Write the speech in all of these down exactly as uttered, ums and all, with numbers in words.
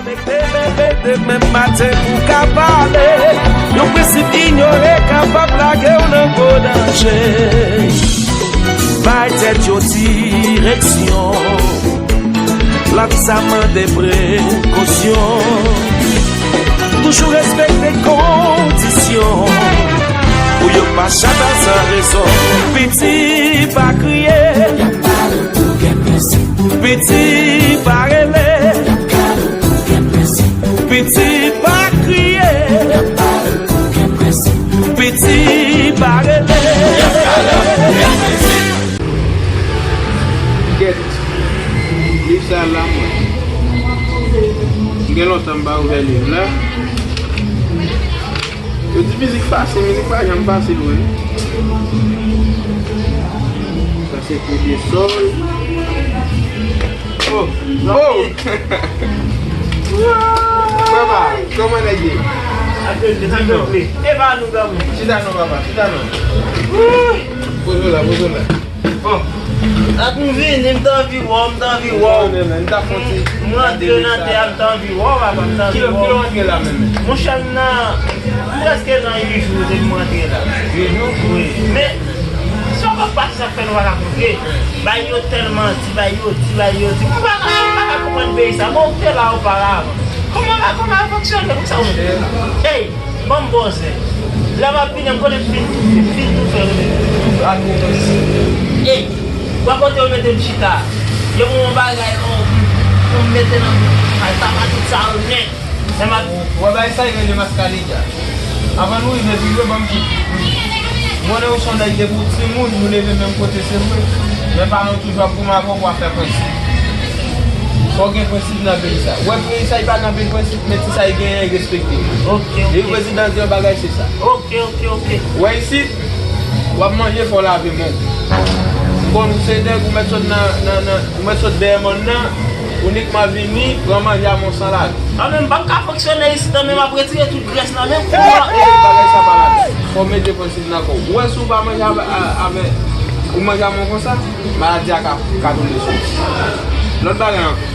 Mete men, mete men maten pou ka pale. Yon prensip inyore kapab lage w nan gwo danje. Bay tèt yo direksyon. Lavi sa mande prekosyon. Toujou respekte kondisyon. Pou yo pa chata san rezon. Piti pa kriye. Piti pa rele. Piti pa kriye. Piti pa rele. Gèt, liv sa la mwen. M gen lontan m pa ouvè liv la. Yo di mizik fasil, mizik pa janm fasil vre. Sa se premye sòl. Oh, oh. Papa, kòman nèg ye? Apre de ti pèp li. E pa nou, granmoun. Chita non, papa, chita non. Poze w la, poze w la. Bon. Ak m vini, m t anvi wè w, m t anvi wè w. M t ap fè ti. M rantre nan tè a, m t anvi wè w, papa, m t anvi wè w. Kilè w rantre la menm? Monchè, m nan, m prèske nan uit jou depi m rantre la. Uit jou? Wi. Men, sa w konn pase sa k fè nou pa ka kontre. Bay yo tèlman di, bay yo di, bay yo di. Mwen pa ka, mwen pa ka konprann peyi sa. Bon, ou te la oparavan. Kòman, kòman, kòman fonksyone pou sa ou menm? Ey! Ban m bòzè. Lè m ap vini, m konnen m fin toufe, m fin toufe, wi. Ey, bò kote yo mete m chita. Yo ban m yon bagay, non, pou m mete nan, ay, tapa tout sa yo nèt. Lè m ap Ou wè bagay sa, yo rele mascarilla. Avan nou rive pi lwen, ban m di. M konnen ou se yon nèg depi w timoun, nou leve menm kote, se vre. Men paran w toujou ap goumen avè w pou afè prensip. Fò w gen prensip nan peyi sa. Ou wè peyi sa, li pa gen anpil prensip, men ti sa li genyen, li respekte. Ok, ok. Depi prezidan di yon bagay, se sa. Ok, ok, ok. Ou wè isit, w ap manje, fò w lave men w. M konn ou se nèg, ou mèt sot nan, nan, nan, ou mèt sot dèyè mòn nan, ou nikman vini, pran manje a men w san lave. An men, m p ap ka fonksyone isit an, men m ap retire tout grès nan men m. Kòman? E, bagay sa pa ladan. Fò w mete prensip nan kò w. Ou wè si w pa manje avè, a, avè, ou manje a men w konsa, maladi a ka, ka tonbe sou ou. Lòt bagay ankò.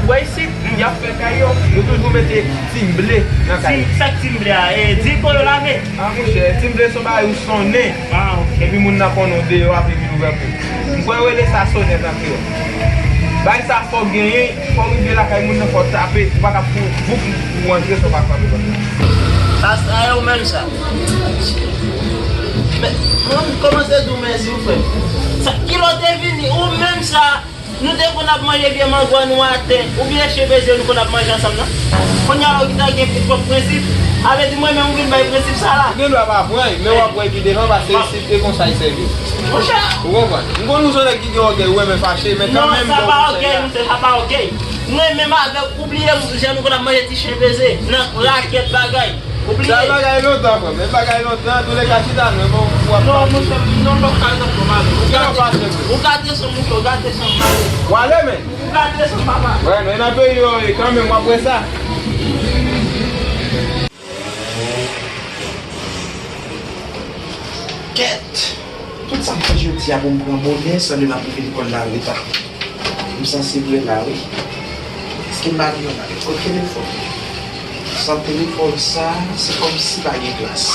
Ou wè isit, y ap fè kay yo, nou toujou mete ti ble nan kay yo. Sa k ti ble a? E, di pou yo lave. A, monchè, ti ble se yon bagay ou sonnen. A, ok. Epi moun nan konnen w deyò, apre vin ouvè pou ou. M kwè yo rele sa sonèt an kreyòl. Bagay sa fò w genyen, fò w rive lakay moun nan, fò w tape, ou pa ka pou bouk pou w antre san w pa frape pòt la. Sa, sa e ou menm sa. Men, mwen kòmanse di w mèsi wi frè m. Sa, kilè w te vini, ou menm sa. Nou te konn ap manje vye mango nou atè, oubyen chen beze nou konn ap manje ansanm nan? Kounye a ou gentan gen pwòp prensip, sa vle di mwen menm ou vin bay prensip sa la? Ou gen dwa pa pran l, men w ap wè pi devan, paske isit e konsa l sèvi. Monchè! Ou konprann? M konn ou se yon nèg ki gen ògèy, ou renmen fache, men kanmenm bon konsèy la. Non, sa pa ògèy, monchè, sa pa ògèy. M renmen m avè w, ou bliye jan nou konn ap manje ti chen beze nan rakèt bagay. Ou bliye. Sa bagay lontan, frè m. E bagay lontan, antouleka, chita non, bon, w ap pase. Non, monchè, non, m p ap ka ret ankò, m ale. Ou gate, ou gate san monchè, ou gate san m ale. W ale, men. Ou gate san papa. Wè, men nan peyi yo ye, kanmenm, w ap wè sa. Kèt! Tout sa m fè jodi a pou m pran bonè, sanble m ap rive lekòl la reta. M sanse vre la, wi. Èske m pa gen yon lagèt? Kot telefòn? San telefòn sa, se kòmsi pa gen klas.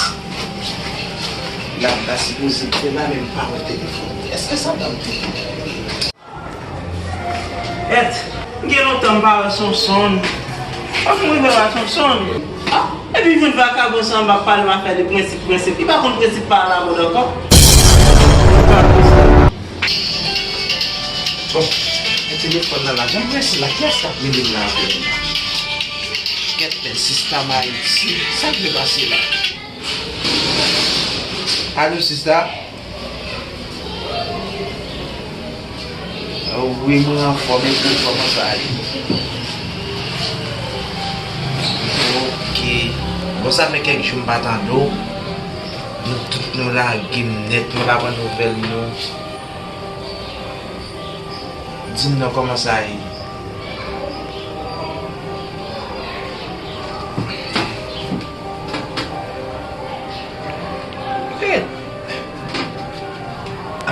La, m ta sipoze te la, men m pa wè telefòn. Èske sa ta m te? Èt, m gen lontan m pa wè Sonson. Fòk m rive wè Sonson. Ah, epi vin vakabon sa anba ap pale m afè de prensip, prensip. Li pa konn prensip pa alamòd ankò. Bon, men telefòn nan la, jan m prese la, kiyès k ap rele m la ankò? Kèt, men sista m Ayiti, sa k vle pase la? Alo, sista? Wi, mwen anfòm, e pou kòman sa ye? Ok. Bon, sa fè kèk jou m pa tande w. Nou tout nou lage m nèt, nou pa pran nouvèl nou. Di m non, kòman sa ye?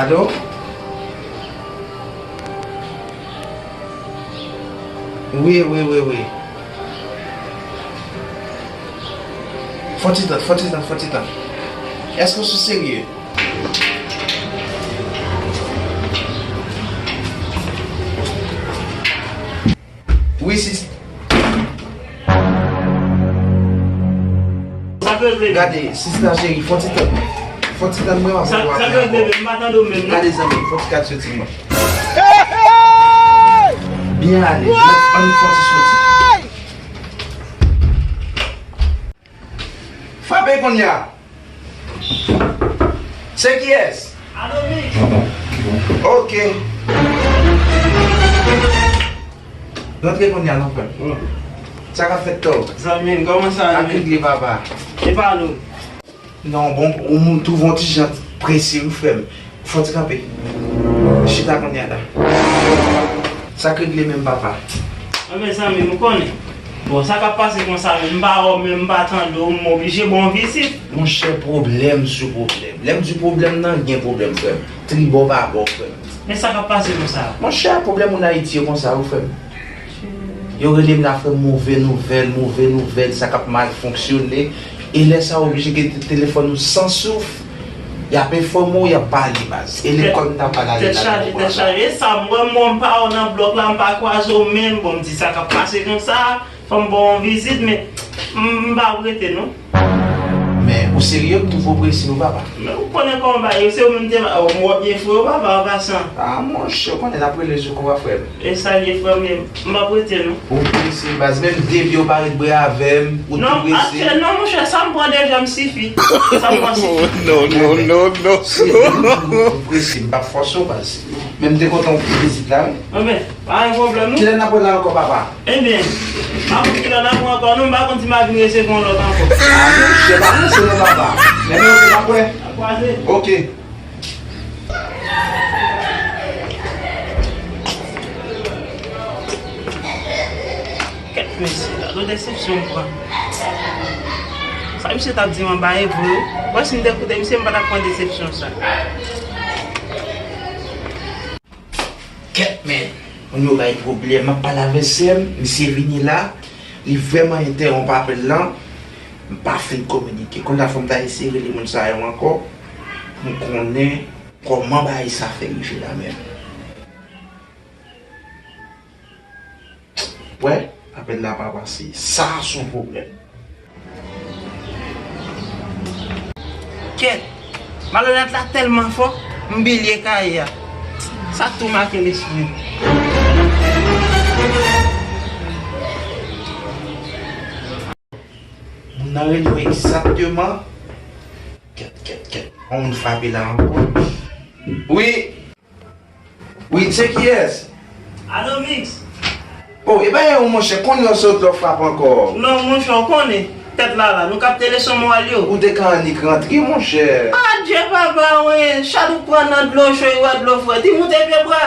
Alo? Wi, wi, wi, wi. Fò ti tan, fò ti tan, fò ti tan. Èske w sou serye? Wi, sis. Sa k regle? Gade, sista cheri, fò ti tann. Fò ti tann mwen, m ap... Sa, sa k regle menm? M pa tande w menm, non. Gade, zanmi, fò ti kat soti mwen. Byen ale, jès ann fò ti soti. Frape kounye a. Se kiyès? Anomi. Ok. Rantre kounye a non, frè m. Sa k ap fèt, Tòg? Zanmi m, kòman sa ye? Ak regle, papa. E pa nou. Non, bon, ou moun twouve yon ti jan prese, wi, frè m. Fò ti kanpe. Chita kounye a la. Sa k regle menm, papa? Anben, zanmi m, ou konnen. Bon, sa k ap pase konsa menm? M pa wè w menm, m pa tande w, m oblije ba w vizit. Monchè, pwoblèm sou pwoblèm. Lè m di pwoblèm nan, gen pwoblèm, frè m. Tribò pa bò, frè m. Men sa k ap pase konsa? Monchè, pwoblèm moun Ayiti yo konsa, wi, frè m. Yo rele m la, frè m, move nouvèl, move nouvèl, sa k ap mal fonksyone. E lè sa, w oblije kite telefòn ou san souf. Y ap enfòme w, y ap pale, baz. E lekòl m ta pral ale la. Tèt chaje, tèt chaje. E sa, m wè m, m pa wè w nan blòk la, m pa kwaze w menm. Bon, m di sa k ap pase konsa. Fò m ba w yon vizit, men m, m pa ap rete, non. Men, ou serye, m twouve w prese, wi, papa. Men ou konnen kòman bagay yo, se ou menm te, m wè w byen fre, wi, papa, an pasan. A, monchè, ou konnen n ap rele jou konsa, frè m. E sa l ye, frè m, men m p ap rete, non. Ou prese, baz, menm de pye w pa ret byen avè m, ou tou prese. Non, aktyèl, non, monchè, sa m pran deja, m sifi. Sa m pran sifi. Non, non, non, non. Si ou prese, m p ap fòse w, baz. Men m te kontan w vizit la, wi. Anben, pa gen pwoblèm, non. Kilè n ap wè la ankò, papa? Ebyen, m pa konn kilè n ap wè ankò, non, m pa konn si m a vin resevwa yon lòt ankò. A, monchè, pa prese non, papa. Men, men, ok, n ap wè. N ap kwaze. Ok. Kèt mesye, gade yon desepsyon m pran. Sa misye t ap di m anba e vre, wi. Wè, si m te koute misye, m pa t ap pran desepsyon sa. Kèt, men, moun yo bay pwoblèm. M ap pale avè sè m, misye vini la, li vrèman entèwonp apèl lan. M pa fin kominike. Kounye a fò m ta eseye rele moun sa yo ankò pou m konnen kòman bagay sa fè rive la menm. Wè, apèl la pa pase. Sa se yon pwoblèm. Kèt, malonèt la tèlman fò, m bliye kaye a. Sa tou make lespri m. Moun nan rele w egzakteman. Kèt, kèt, kèt. Yon moun frape la ankò. Wi. Wi, se kiyès? Alo, Mix. O, e pa yon monchè, konnen w sot lè w frape ankò. Non, monchè, w konnen. Tèt la la, nou kapte leson moral yo. Ou te ka annik rantre, monchè. Adje papa, wi, chat ou pran nan dlo cho, e wè dlo frèt, li moute pye bwa.